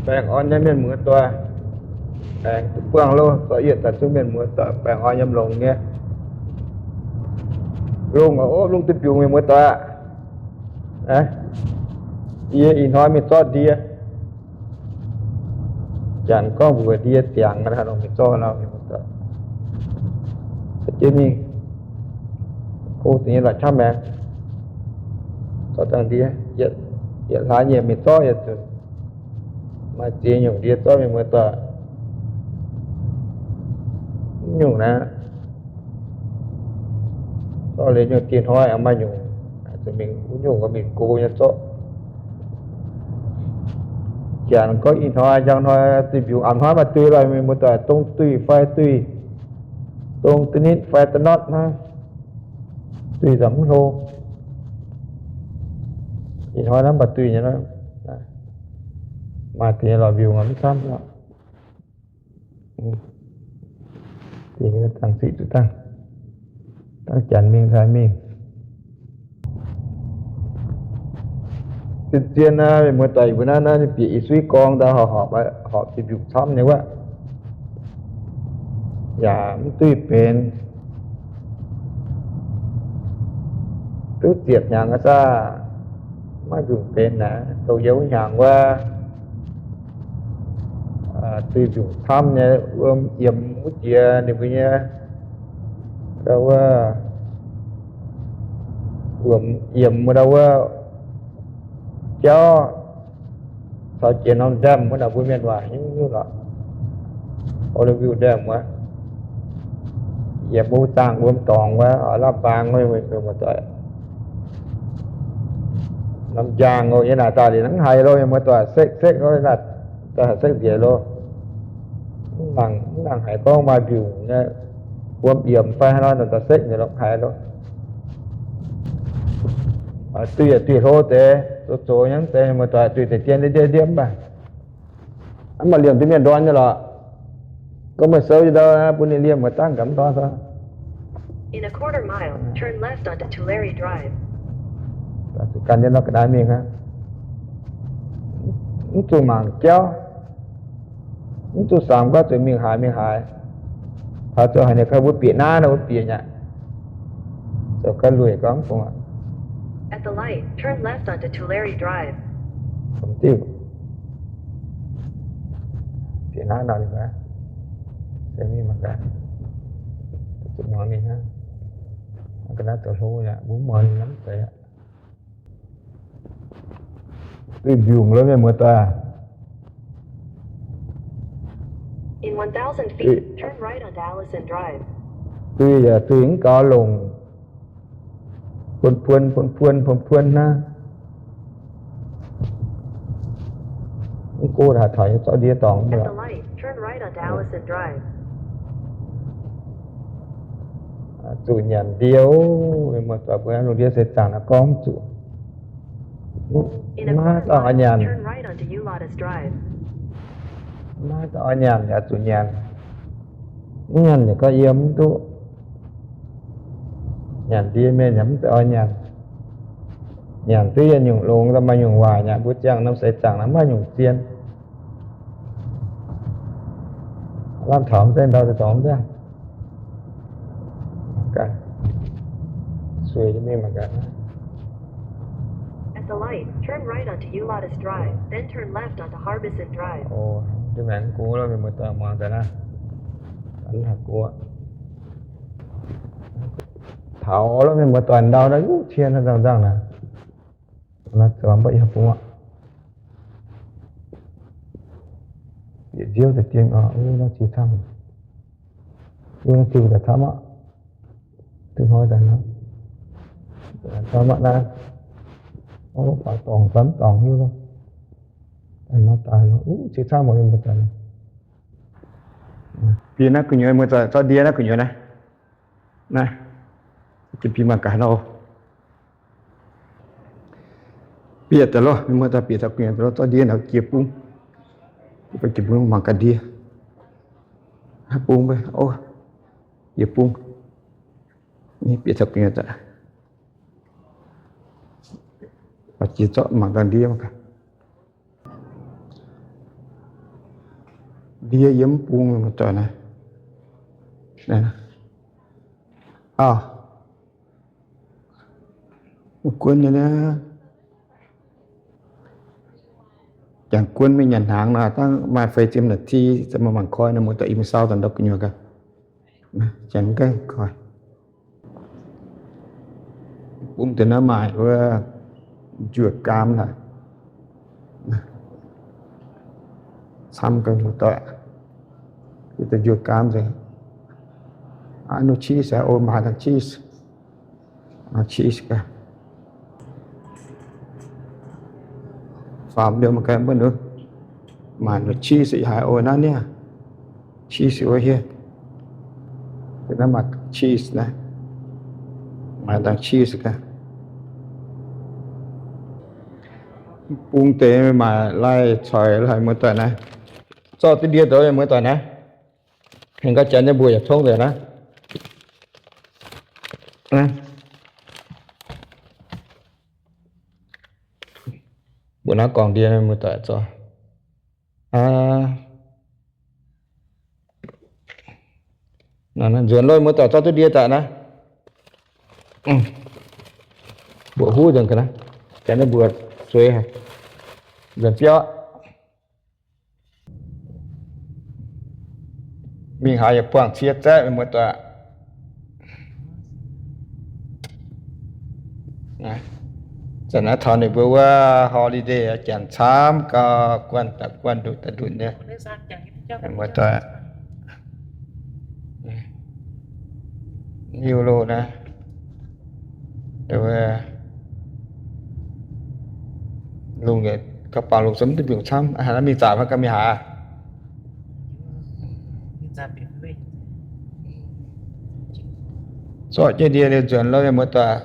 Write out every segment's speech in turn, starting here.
Baengh orn nyei mienh muoz doic, aengx duqv buangh loh, zorqv yietc daaih zungv mienh muoz doic baengh orn yiem longx nyei. Lungh aqv, ov, lungh duih mbiungc mienh muoz doic aqv. Yie ih hnoi mingh zorqv ndie. Janx gorngv mbuox ndie ziangx aqv, mingh zorqv nor mienh muoz doic. Jiex mingh, go deix nyei la'qaqv maengx, zorqv dangh ndie, yietc hlaax nyieqc mingh zorqv yietc zunc. Maaih ziex nyungc ndie zorqv mienh muoz doic. Mv nyungc naaiv, zorqv liuz nyungc dieh hnoi aengx maaih nyungc, zuqc mingh wuov nyungc mingh go nyei zorqv. Janx gorngv ih hnoi njang hnoi duih mbiungc, a'hnoi maaih duih lorqc mienh muoz doic, dong duih fai duih, dong da'nitv fai da'notv hnangv, duih za'gengh mv hlo. Ih hnoi naaiv maaih duih nyei, maaih deix lorqc mbiungc mv camv. Dangh sic zuqc dangh, dangh janx mingh daaih mingh. Zien-zien naaiv mienh muoz doic, mbuo naaiv naaiv bieqc i suiv gorngv daaih horpc, horpc duih mbiungc camv nyei wuov, yaac mv duih benx. Duqv ziepc hnyangx aqv saah, maiv mbiungc benx naaic. Dongh yie wuov hnyangx wuov, duih mbiungc camv nyei, wuom yiemx wuov jiex ninh mbuo nyei, ndau wuov, wuom yiemx wuov, ndau wuov, jauv caux jiex norm ndamv wuov naaic, mbuo mienh waac nyungc-nyungc lorqc, Olive ndamv wuov, yiemx wuov zaangh wuom dorngx wuov, lamh mbaang wuov, mienh muoz doic. Norm njang oc, yie naaic daaih liuz mv haiz loh, mienh muoz doic, sekv-sekv oc, naaic daaih sekv nziex loh. Mv nangc haiz gorngv maaih mbiungc nyei, wuom yiemx fai haaix nor, naaic daaih sekv nziex loh, haiz loh. Duih yaac duih hlo deix, zoux zoux nyei mv deix, mienh muoz doic, duih deix dien ndie-ndie mv baac mv maaih liemh duqv mienh ndorn nyei lorqc. Gorngv meih souv jienv ndau bun ninh liemh, meih dangv gaax mv ndorn fai? In a quarter mile, turn left onto Tulare Drive. Zuqc gan jienv nor ga'naaiv mingh aqv. Mv zuqc mangc jauv, mv zuqc samx gorngv zuqc mingh haaix mingh haaix. Taux zoux haaix nyungc gau mbuo bieqc naaiv nor mbuo bieqc nyei aqv. Zoux gau lueic gorngv mv bung aqv. At the light, turn left onto Tulare Drive. Diuh, bieqc naaiv nor ninh se mingh mangc gaax, zuqc muangx ninh hnangv. Ga'naaiv zoux hlo yaac mbuo mv muangx ninh mv zeiz aqv. Duih mbiungc loh mienh muoz doic. In one thousand feet, turn right onto Allison Drive. Duih yaac duih mv gaux longc, puon-puon puon-puon puon-puon hnangv. Mv go haaix taux nyei zorqv ndie dorngx. At the light, turn right onto Allison Drive. Zuqc nyanc ndie oc, mienh muoz doic, mbuo lungh ndiev seix zaangc naaiv gorngv mv zuqc. Maiv dauh oix nyanc. Maiv dauh oix nyanc yaac zuqc nyanc. Mv nyanc yaac gorngv yiem mv duqv. Nyanc ndie mienh yaac mv zeiz oix nyanc. Nyanc duqv yietc nyungc longx, maaih nyungc waaic. Nyanc mbuo ziangh norm seix zaangc naaiv maaih nyungc zien. Lamh taux mv zeiz ndau deix dorngx mv zeiz. Sueih mingh mangc gaax. At the light, turn right onto Ullottes Drive, then turn left onto Harbison Drive. Ov, mv maengx go lov, mienh muoz-doic, muangx daaih naaiv. Taux lov, mienh muoz-doic, ndau naaiv yuv cien nzangc nzangc naaic. Naaiv zoux mv baac yie bungx aqv. Bieqc nziouv deix dien oc, naaiv ziex camv. Naaiv ziouc daaih camv aqv. Duqv hnoi daaih nor, camv aqv naaiv. Ov, faaux dorngc fai mv dorngc hiuv lov. Daaih nor daaih nor, uv, ziex camv mienh muoz-doic. Bieqc naaiv gu'nyuoz, mienh muoz-doic, zorqv ndie naaiv gu'nyuoz naaiv. Naaiv, bieqc mangc gaax nor. Bieqc daaih lov, mienh muoz-doic, bieqc taux gu'nyuoz daaih lov, zorqv ndie naaiv jiex bung. Jiex bung mangc gaax ndie. Bung, ov, jiex bung. Bieqc taux gu'nyuoz daaih, jiex zorqv mangc gaax ndie mangc gaax. Ndie yiem mv bung muoz-doic naaiv. Auv, guon nyei naaiv. Jangx guon mingh nyanc hnaangx nor, dangh maaih feix ziepc naaiv ti, mangc koi nor muoz-doic, i mingh saau daaih ndau gu'nyuoz gaax. Janx gaengh koi. Bung deix naaiv maaih wuov njuov gaam naaic. Camv gaax muoz-doic. Njuov gaam nzengc. Aa, nu cheese, o, maaih dangh cheese. Cheese gaax. Faam liouh mangc gaax mbuo nu. Maaih cheese ih haic oc naaiv niaa. Cheese wuov hieh. Naaiv maaih cheese naaiv. Maaih dangh cheese gaax. Bung deix maaih lai-coix lai muoz-doic naaiv. Zorqv duqv ndie douz muoz-doic naaiv. Hengx gauh janx nyei mbuox yaac tongv nzengc naaiv. Mbuox naaiv gorngv ndie muoz-doic zorqv. Nzuonx lorh muoz-doic zorqv duqv ndie daaih naaiv. Mbuoqc huv nzengc ga'naaiv, janx nyei mbuox zueiz haic. Nzuonx biauv. Mingh haaix yaac buangh cie zaeqv, mienh muoz-doic. Zanc naaiv taux ninh mbuo wuov holiday, janx camv gauh guanh daaih guanh nduqc daaih nduqc nyei, mienh muoz-doic. Niu loh naaiv, lungh, gauh bangc lungh se mv duqv mbiungc camv. Mingh zaqc fai gauh mingh haaix? Zorqv jienv ndie liuz nzuonx lorh, mienh muoz-doic.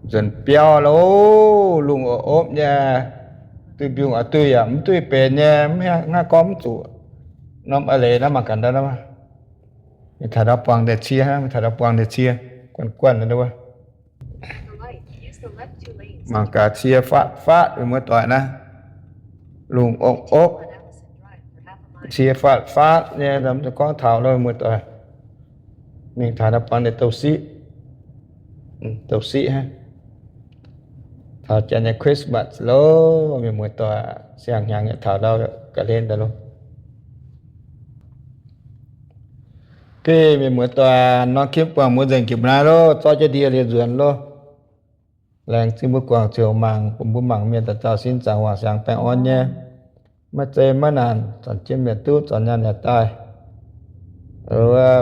Nzuonx biauv loh, lungh opv-opv nyei, duih mbiungc oix duih yaac mv duih benx nyei, mv haih gorngv mv zuqc. Norm a'leiz naaiv mangc gaax ndau, mingh taux ndau buangh deix cie, mingh taux ndau buangh deix cie, guanh guanh wuov. Mangc gaax cie faatv faatv, mienh muoz-doic naaiv. Lungh opv-opv, cie faatv faatv nyei, mv zuqc gorngv taux loh, mienh muoz-doic. Mingh taux ndau buangh deix douh siqv, douh siqv hnangv. Taux janx nyei Christmas loh, mienh muoz-doic, siang-hnyangx yaac taux ndau ga'hlen daaih loh. Geh mienh muoz-doic, norm clip buangh mbuo nzengc jiex naaiv loh, zorqv jienv ndie liuz nzuonx loh. Laengz zingh mbuo guangc ziouc mangc, bun mbuo mangc mienh daaih zaux sin zaangc wangc siangx baengh orn nyei. Maiv zeiz maiv naanc, zanc jienv mienh duqv, zanc nyaanh yaac daaih.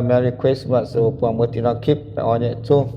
Merry Christmas, buangh mbuo dinh norm clip baengh orn nyei zungv.